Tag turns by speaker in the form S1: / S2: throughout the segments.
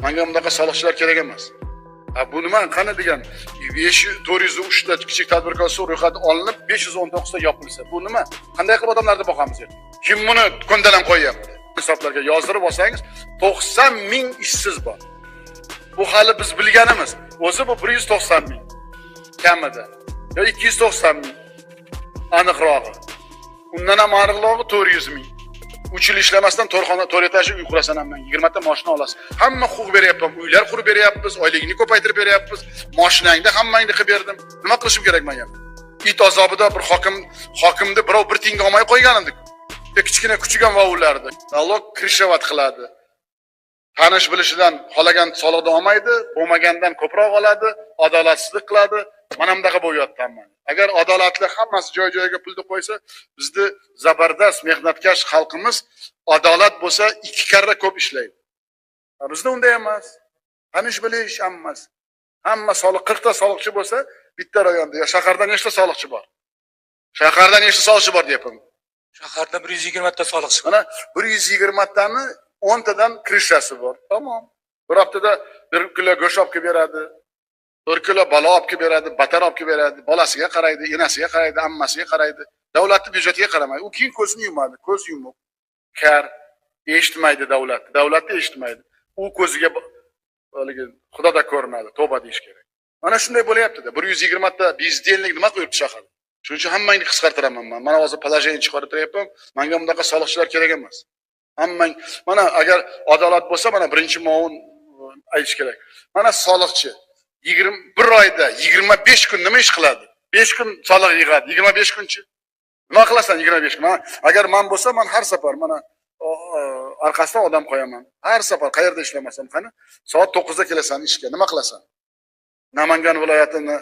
S1: Manga bunaqa soliqchilar kerak emas. Ha, bu nima qani degan 403 ta kichik tadbirkor ro'yxati olinib, 519 ta yopilsa, bu nima? Qanday qilib odamlarni boqamiz ertaga? Kim buni ko'ndalang qo'yyapti? Hisoblarga yozdirib olsangiz, 90 ming ishsiz bor. Bu hali biz bilganimiz. O'zi bu 190 ming kamida. Yo 290 ming aniqrog'i. Undan ham aniqrog'i 400 ming. 3 yil ishlamasdan 4 xona, 4 etajli uy qurasan hammang, 20 ta mashina olasan. Hamma huquq beryapman, uylar qurib beryapmiz, oyligini ko'paytirib beryapmiz, mashinangni hammangni qilib berdim. Nima qilishim kerak men yana? It azobida bir hokimni birov bir tiyinga olmay qo'ygan edi. Kichkina kuchuk ham vovullardi. Налог крышевать qiladi. Tanish bilishidan xohlagan soliqni olmaydi, bo'lmagandan ko'proq oladi, adolatsizlik qiladi. Mana bunaqa bo'lyapti hamma. Agar adolatli hammasi joy-joyiga pulni qo'ysa, bizni zabardast mehnatkash xalqimiz adolat bo'lsa 2 karra ko'p ishlaydi. Bizda unday emas. Tanish bilish hammasi. Hamma soliq 40 ta soliqchi bo'lsa, bitta rayonda yo shaharda nechta soliqchi bor? Shaharda nechta soliqchi bor deyapman.
S2: Shaharda 120 ta soliqchi bor.
S1: Mana 120 tani 10 tadan крыша si bor. Tamom. Bir haftada 1 kilo go'sht olib kelib beradi. 1 kilo balo olib kelib beradi, batar olib kelib beradi, bolasiga qaraydi, enasiga qaraydi, ammasiga qaraydi. Davlatni byudjetiga qaramaydi. U keyin ko'zini yumadi, ko'z yumuq, kar, eshitmaydi davlat. Davlatni eshitmaydi. U ko'ziga haligi xudoda ko'rinadi, tavba deyish kerak. Mana shunday bo'lyapti-da. 120 ta бездельник nima qo'yibdi shaharda? Shuning uchun hammangni qisqartiraman man. Mana hozir положение chiqarib turyapman. Menga bunaqa soliqchilar kerak emas. Hammang mana agar adolat bo'lsa, mana birinchi muovin aytish kerak. Mana soliqchi 21 oyda 25 kun nima ish qiladi? 5 kun soliq yig'adi, 25 kunchi. Nima qilasan 25 kun? Mana agar man bo'lsa, man har safar mana orqasidan odam qo'yaman. Har safar qayerda ishlamasam, qani soat 9 da kelasan ishga, nima qilasan? Namangan viloyatini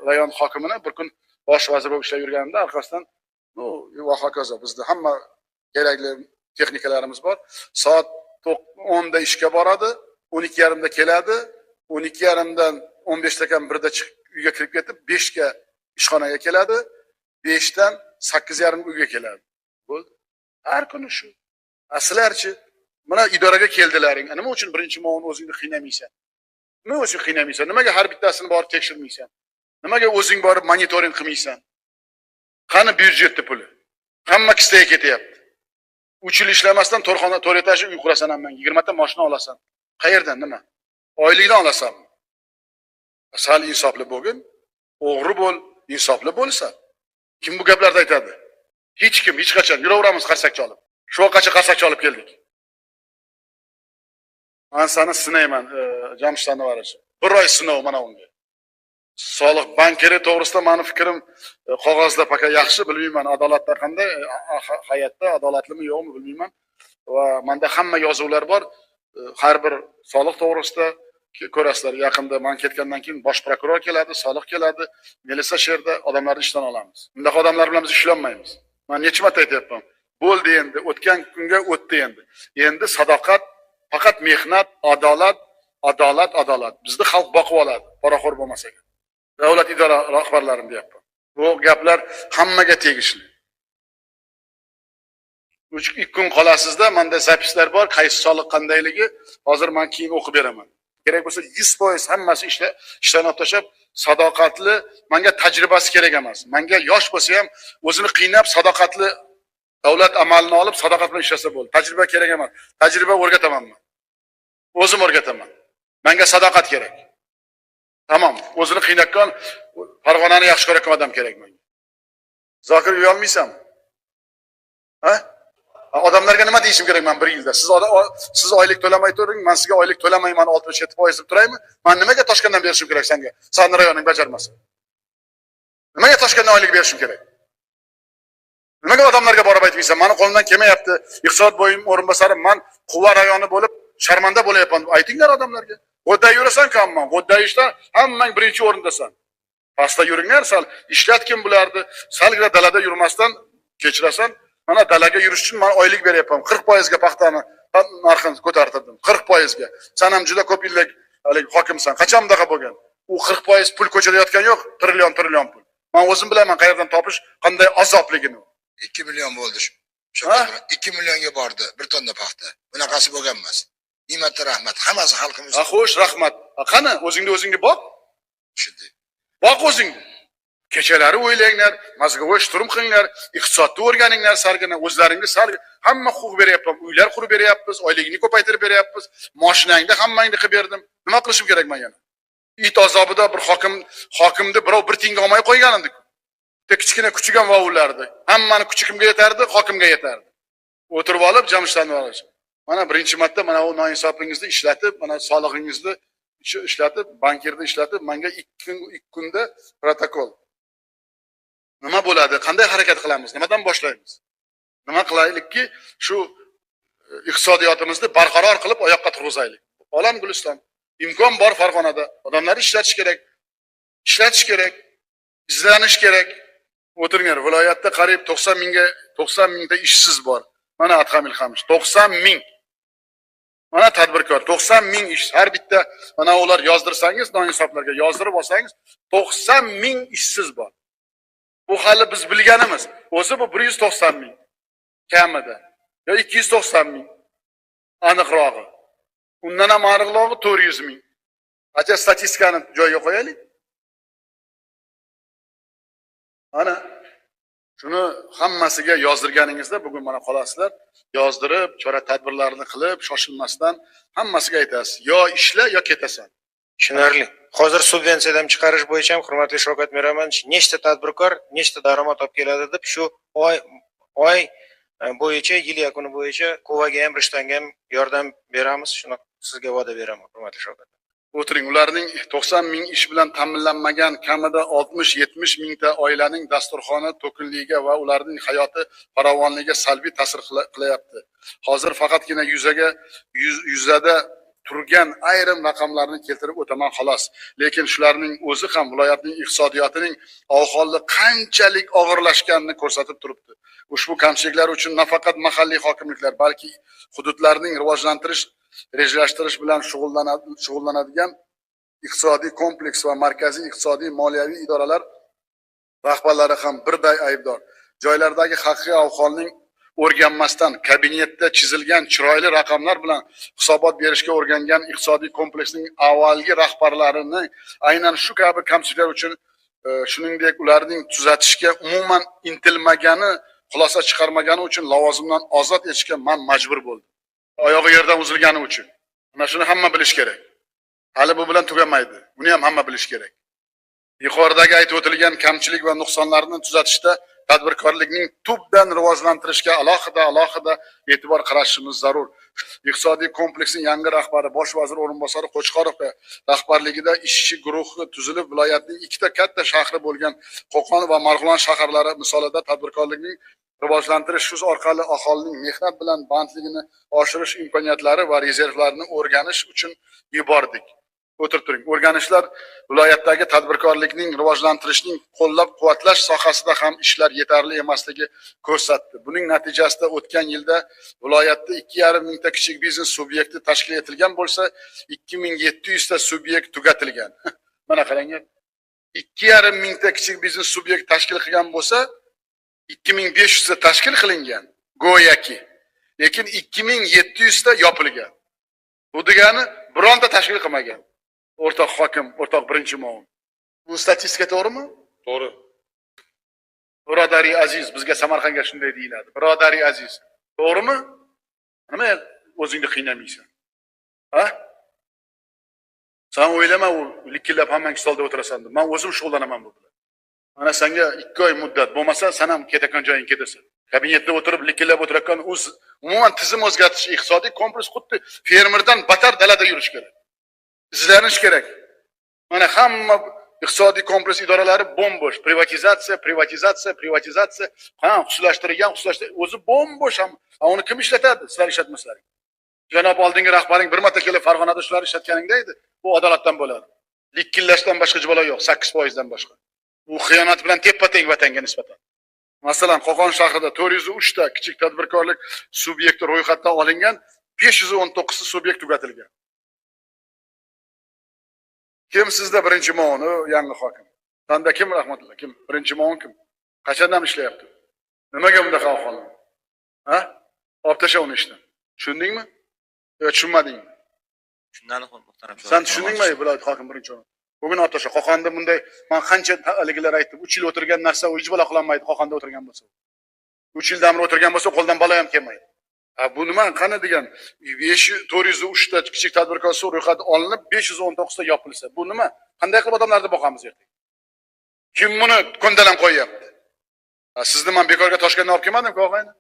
S1: rayon hokimini bir kun bosh vazir bo'lib ishlab yurganimda orqasidan, ну va hokazo, bizda hamma kerakli texnikalarimiz bor. Soat 10 da ishga boradi, 12:30 da keladi, 12:30 dan 15 da kam 1 da chiqib uyga kirib ketib, 5 ga ishxonaga keladi, 5 dan 8:30 uyga keladi. Bo'ldi. Har kuni shu. Sizlarchi mana idoraga keldilaring. Nima uchun birinchi muovin o'zingni qiynamaysan? Nima uchun qiynamaysan? Nimaga har bittasini borib tekshirmaysan? Nimaga o'zing borib monitoring qilmaysan? Qani byudjetni puli? Hamma kissaga ketyapti. 3 yil ishlamasdan 4 xona, 4 etajli uy qurasan hammang, 20 ta mashina olasan. Qayerdan nima? Oylikdan olasanmi? Sal insofli bo'lgin, o'g'ri bo'l, insofli bo'lsa. Kim bu gaplarni aytadi? Hech kim, hech qachon yuraveramiz qarsak cholib. Shu vaqtgacha qarsak cholib keldik. Man seni sinayman, Jamshid Anvarovich. Bir oy sinov mana unga. Soliq bankiri to'g'risida mani fikrim qog'ozda пока yaxshi, bilmayman adolatda qanday, hayotda adolatlimi yo'qmi bilmayman. Va menda hamma yozuvlar bor. Har bir soliq to'g'risida ko'rasizlar, yaqinda man ketgandan keyin bosh prokuror keladi, soliq keladi, milisa shu yerda odamlarni ishdan olamiz. Bunaqa odamlar bilan biz ishlolmaymiz. Man necha marta aytyapman. Bo'ldi endi, o'tgan kunga o'tdi endi. Endi sadoqat, faqat mehnat, adolat, adolat, adolat. Bizni xalq boqib oladi, poraxo'r bo'lmasak. Davlat idora rahbarlarim deyapman. Bu gaplar hammaga tegishli. 3 2 kun qolasizda, menda запись lar bor, qaysi soliq qandayligi, hozir men keyin o'qib beraman. Kerak bo'lsa 100% hammasi ishdan olib tashlab, sadoqatli, menga tajribasi kerak emas. Menga yosh bo'lsa ham o'zini qiynab sadoqatli davlat amalini olib sadoqat bilan ishlasa bo'ldi. Tajriba kerak emas. Tajriba o'rgataman men. O'zim o'rgataman. Menga sadoqat kerak. Tamom, o'zini qiynayotgan, Farg'onani yaxshi ko'rayotgan odam kerak menga. Zokir, uyalmaysanmi? Ha? Odamlarga nima deyishim kerak man bir yilda? Siz oylik to'lamay turing, men sizga oylik to'lamayman 67% deb turaymi? Man nimaga Toshkentdan berishim kerak senga? Sani rayoning bajarmasa. Nimaga Toshkentdan oylik berishim kerak? Nimaga odamlarga borib aytmaysan? Mani qo'limdan kelmayapti. Iqtisod bo'yim o'rinbosari, man Quva rayoni bo'lib sharmanda bo'layapman. Aytinglar odamlarga. G'o'ddayib yurasan-ku hammang. G'o'ddayishda hammang birinchi o'rindasan. Pastda yuringlar, sal ishlatgin bularni. Salgina dalada yurmasdan kechirasan. Mana dalaga yurish uchun man oylik beryapman. 40% ga paxtani narxini ko'tartirdim. 40% ga. Sen ham juda ko'p yillik haligi hokimsan. Qachon bunaqa bo'lgan? U 40% pul ko'chada yotgan yo'q, trillion trillion pul. Man o'zim bilaman qayerdan topish qanday azobligini.
S3: 2 million bo'ldi shu.
S1: Ha?
S3: 2 millionga bordi bir tonna paxta. Bunaqasi bo'lgan emas. Ming marta rahmat. Hammasi xalqimiz
S1: Ha, xo'sh, rahmat. Ha, qani, o'zingni o'zingni boq.
S3: shunday.
S1: Boq o'zingni. Kechalari o'ylanglar, мозговой штурм qilinglar, iqtisodni o'rganinglar salgina, o'zlaringni sal hamma huquq beryapman, uylar qurib beryapmiz, oyligingni ko'paytirib beryapmiz, moshinangni hammangni qilib berdim. Nima qilishim kerak men yana? It azobida bir hokimni birov bir tiyinga olmay qo'ygan edi. Bitta kichkina kuchuk ham vovullardi. Hammani kuchi kimga yetardi? Hokimga yetardi. O'tirib olib jamshidni olish. Mana birinchi marta mana u noinsofligingizni ishlatib, mana solig'ingizni ishlatib, bankirni ishlatib, menga 2 kun 2 kunda protokol. Nima bo'ladi? Qanday harakat qilamiz? Nimadan boshlaymiz? Nima qilaylikki, shu iqtisodiyotimizni barqaror qilib oyoqqa turg'izaylik. Olam Guliston. Imkon bor Farg'onada. Odamlarni ishlatish kerak. Ishlatish kerak. Izlanish kerak. O'tiringlar, viloyatda qariyb 90 mingga 90 mingta ishsiz bor. Mana Adham Ilhamovich, 90 ming. Mana tadbirkor 90 ming ish. Har bitta mana ular yozdirsangiz, noinsoflarga yozdirib olsangiz 90 ming ishsiz bor. Bu hali biz bilganimiz. O'zi bu 190 ming kamida. Yo 290 ming aniqrog'i. Undan ham aniqrog'i 400 ming. Acha statistikani joyiga qo'yaylik. Ana shuni hammasiga yozdirganingizda bugun mana qolasizlar, yozdirib, chora tadbirlarini qilib, shoshilmasdan hammasiga aytasiz. Yo ishla, yo ketasan.
S4: Tushunarli. Hozir subvensiyadan chiqarish bo'yicha ham hurmatli Shavkat Miromonovich nechta tadbirkor, nechta daromad olib keladi deb shu oy bo'yicha, yil yakuni bo'yicha Quvaga ham, Rishtonga ham yordam beramiz. Shuni sizga va'da beraman, hurmatli Shavkat.
S1: O'tiring, ularning 90 ming ish bilan ta'minlanmagan kamida 60-70 mingta oilaning dasturxoni to'kinligiga va ularning hayoti farovonligiga salbiy ta'sir qilyapti. Hozir faqatgina yuzada turgan ayrim raqamlarni keltirib o'taman xolos. Lekin shularning o'zi ham viloyatning iqtisodiyotining ahvoli qanchalik og'irlashganini ko'rsatib turibdi. Ushbu kamchiliklar uchun nafaqat mahalliy hokimliklar, balki hududlarning rivojlantirish, rejalashtirish bilan shug'ullanadigan iqtisodiy kompleks va markaziy iqtisodiy moliyaviy idoralar rahbarlari ham birday aybdor. Joylardagi haqiqiy ahvolning o'rganmasdan kabinetda chizilgan chiroyli raqamlar bilan hisobot berishga o'rgangan iqtisodiy kompleksning avvalgi rahbarlarini aynan shu kabi kamchiliklar uchun, shuningdek ularning tuzatishga umuman intilmagani, xulosa chiqarmagani uchun lavozimdan ozod etishga men majbur bo'ldim. Oyog'i yerdan uzilgani uchun. Mana shuni hamma bilish kerak. Hali bu bilan tugamaydi. Buni ham hamma bilish kerak. Yuqoridagi aytib o'tilgan kamchilik va nuqsonlarni tuzatishda tadbirkorlikning tubdan rivojlantirishga alohida e'tibor qaratishimiz zarur. Iqtisodiy kompleksning yangi rahbari, bosh vazir o'rinbosari Qo'chqorov rahbarligida ishchi guruhi tuzilib, viloyatning ikkita katta shahri bo'lgan Qo'qon va Marg'ilon shaharlari misolida tadbirkorlikning rivojlantirish, shu orqali aholining mehnat bilan bandligini oshirish imkoniyatlari va rezervlarini o'rganish uchun yubordik. O'tirib turing. O'rganishlar viloyatdagi tadbirkorlikning rivojlantirishning qo'llab-quvvatlash sohasida ham ishlar yetarli emasligi ko'rsatdi. Buning natijasida o'tgan yilda viloyatda 2,5 mingta kichik biznes subyekti tashkil etilgan bo'lsa, 2700 ta subyekt tugatilgan. Mana qarang, 2,5 mingta kichik biznes subyekt tashkil qilgan bo'lsa, 2500 ta tashkil qilingan go'yoki, lekin 2700 ta yopilgan. Bu degani bironta tashkil qilmagan. O'rtoq hokim, o'rtoq birinchi muovin. Bu statistika to'g'rimi?
S5: To'g'ri.
S1: Birodari aziz, bizga Samarqandga shunday deyiladi. Birodari aziz. To'g'rimi? Nima o'zingni qiynamaysan? Ha? Sen o'ylama u likillab hammang stolda o'tirasan deb. Men o'zim shug'ullanaman bu bilan. Mana senga 2 oy muddat, bo'lmasa sen ham ketayotgan joying ketasan. Kabinetda o'tirib likillab o'tirayotgan o'z umuman tizim o'zgartish, iqtisodiy kompleks xuddi fermerdan battar dalada yurish kerak. Izlanish kerak. Mana hamma iqtisodiy kompleks idoralari bo'm-bo'sh. Privatizatsiya, privatizatsiya, privatizatsiya. Ha, xususlashtirilgan, xususlashtirilgan. O'zi bo'm-bo'sh ham. Ha, uni kim ishlatadi? Sizlar ishlatmaslaring. Janob oldingi rahbaring bir marta kelib Farg'onada shular ishlatganingda edi, bu adolatdan bo'ladi. Likillashdan boshqa balo yo'q, 8% dan boshqa. Bu xiyonat bilan teppa-teng vatanga nisbatan. Masalan, Qo'qon shahrida 403 ta kichik tadbirkorlik subyekti ro'yxatdan olingan, 519 ta subyekt tugatilgan. Kim sizda birinchi muovin, u yangi hokim? Sanda kim rahmatulloh? Kim? Birinchi muovin kim? Qachondan ishlayapti? Nimaga bunday ahvol? Ha? Olib tasha uni ishdan. Tushundingmi? Yo, tushunmadingmi?
S5: Shundan muhtaram
S1: Sen tushundingmi, viloyat hokim birinchi o'rin? Bugun olib tashla. Qo'qonda bunday man qancha haligilar aytdim, 3 yil o'tirgan narsa u hech balo qilolmaydi Qo'qonda o'tirgan bo'lsa. 3 yildan beri o'tirgan bo'lsa, qo'ldan balo ham kelmaydi. Ha, bu nima qani degan 5 403 ta kichik tadbirkor ro'yxati olinib 519 ta yopilsa, bu nima? Qanday qilib odamlarni boqamiz ertaga? Kim buni ko'ndalang qo'yyapti? Ha, sizni man bekorga Toshkentdan olib kelmadim-ku, og'ayni.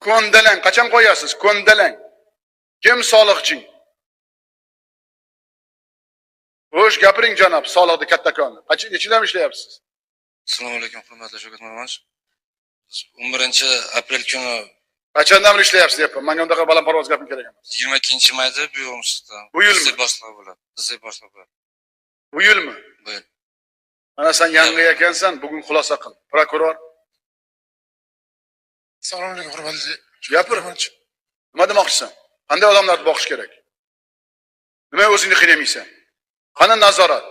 S1: Ko'ndalang qachon qo'yasiz? Ko'ndalang. Kim soliqching? Xo'sh, gapiring janob, soliqni kattakonni. Qancha nechidan ishlayapsiz?
S6: Assalomu alaykum, hurmatli Shavkat Miromonovich. Biz 11 aprel kuni
S1: Qachondan beri ishlayapsiz deyapman. Menga undaqa balandparvoz gapim kerak emas.
S6: 22 mayda buyuribsiz.
S1: Bu yilmi?
S6: Boshlig'i bo'ladi. Biz boshlig'i bo'ladi.
S1: Bu yilmi?
S6: Bu yil.
S1: Mana sen yangi ekansan, bugun xulosa qil. Prokuror,
S3: Assalomu alaykum, hurmatli
S1: gapir. Nima demoqchisan? Qanday odamlarni boqish kerak? Nima o'zingni qiynamaysan? Qani nazorat?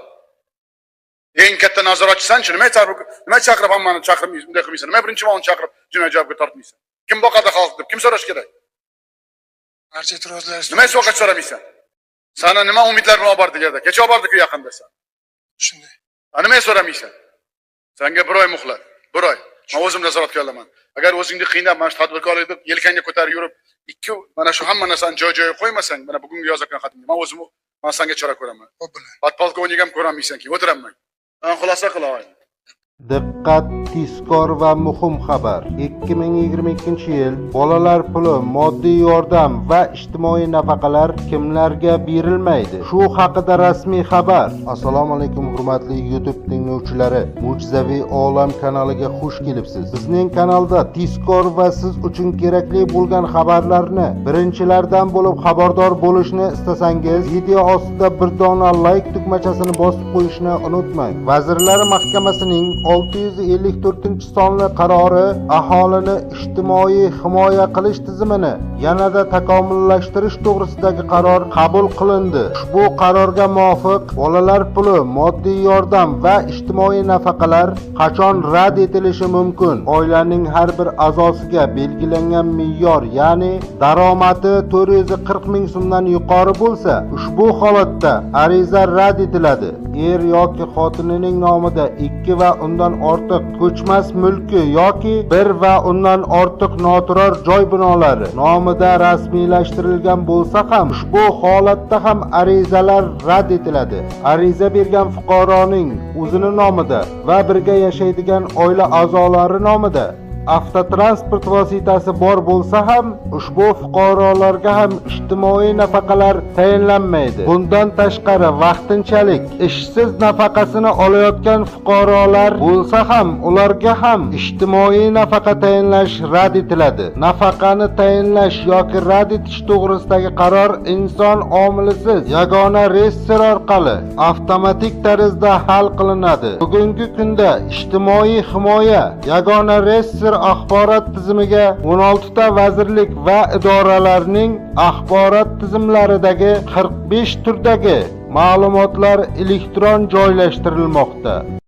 S1: Eng katta nazoratchisan-chi, nima chaqirib, nima chaqirib hammani chaqirmaysan, bunday qilmaysan? Nima birinchi mani chaqirib jinoiy javobga tortmaysan? Kim boqadi xalq deb, kim so'rash kerak?
S3: Barcha e'tirozlar
S1: Nima so'qqa so'ramaysan? Sani nima umidlar bilan olib bordik yerda? Kecha olib bordik-ku yaqinda sen.
S3: Shunday.
S1: Ha, nimaga so'ramaysan? Sanga bir oy muhlat. Bir oy. Men o'zim nazoratga olaman. Agar o'zingni qiynab, mana shu tadbirkorlik deb yelkangga ko'tarib yurib, ikki mana shu hamma narsani joy-joyiga qo'ymasang, mana bugungi yozayotgan xatimga men o'zim man senga chora ko'raman.
S3: Xo'p, bo'ladi.
S1: Podpolkovnik ham ko'rolmaysan keyin o'tiraman. Ha, xulosa qil og'ayni.
S7: Diqqat, tezkor va muhim xabar. 2022-yil bolalar puli, moddiy yordam va ijtimoiy nafaqalar kimlarga berilmaydi? Shu haqida rasmiy xabar. Assalomu alaykum hurmatli YouTube tinglovchilari. Mo'jizaviy olam kanaliga xush kelibsiz. Bizning kanalda tezkor va siz uchun kerakli bo'lgan xabarlarni birinchilardan bo'lib xabardor bo'lishni istasangiz, video ostida bir dona like tugmachasini bosib qo'yishni unutmang. Vazirlar Mahkamasining 654-sonli qarori aholini ijtimoiy himoya qilish tizimini yanada takomillashtirish to'g'risidagi qaror qabul qilindi. Ushbu qarorga muvofiq bolalar puli, moddiy yordam va ijtimoiy nafaqalar qachon rad etilishi mumkin? Oilaning har bir a'zosiga belgilangan me'yor, ya'ni daromadi 440 ming so'mdan yuqori bo'lsa, ushbu holatda ariza rad etiladi. Er yoki xotinining nomida 2 va undan ortiq ko'chmas mulki yoki 1 va undan ortiq noturar joy binolari nomida rasmiylashtirilgan bo'lsa ham, ushbu holatda ham arizalar rad etiladi. Ariza bergan fuqaroning o'zini nomida va birga yashaydigan oila a'zolari nomida avtotransport vositasi bor bo'lsa ham, ushbu fuqarolarga ham ijtimoiy nafaqalar tayinlanmaydi. Bundan tashqari, vaqtinchalik ishsiz nafaqasini olayotgan fuqarolar bo'lsa ham, ularga ham ijtimoiy nafaqa tayinlash rad etiladi. Nafaqani tayinlash yoki rad etish to'g'risidagi qaror inson omilisiz yagona reyestr orqali avtomatik tarzda hal qilinadi. Bugungi kunda ijtimoiy himoya yagona reyestr axborot tizimiga 16 ta vazirlik va idoralarning axborot tizimlaridagi 45 turdagi ma'lumotlar elektron joylashtirilmoqda.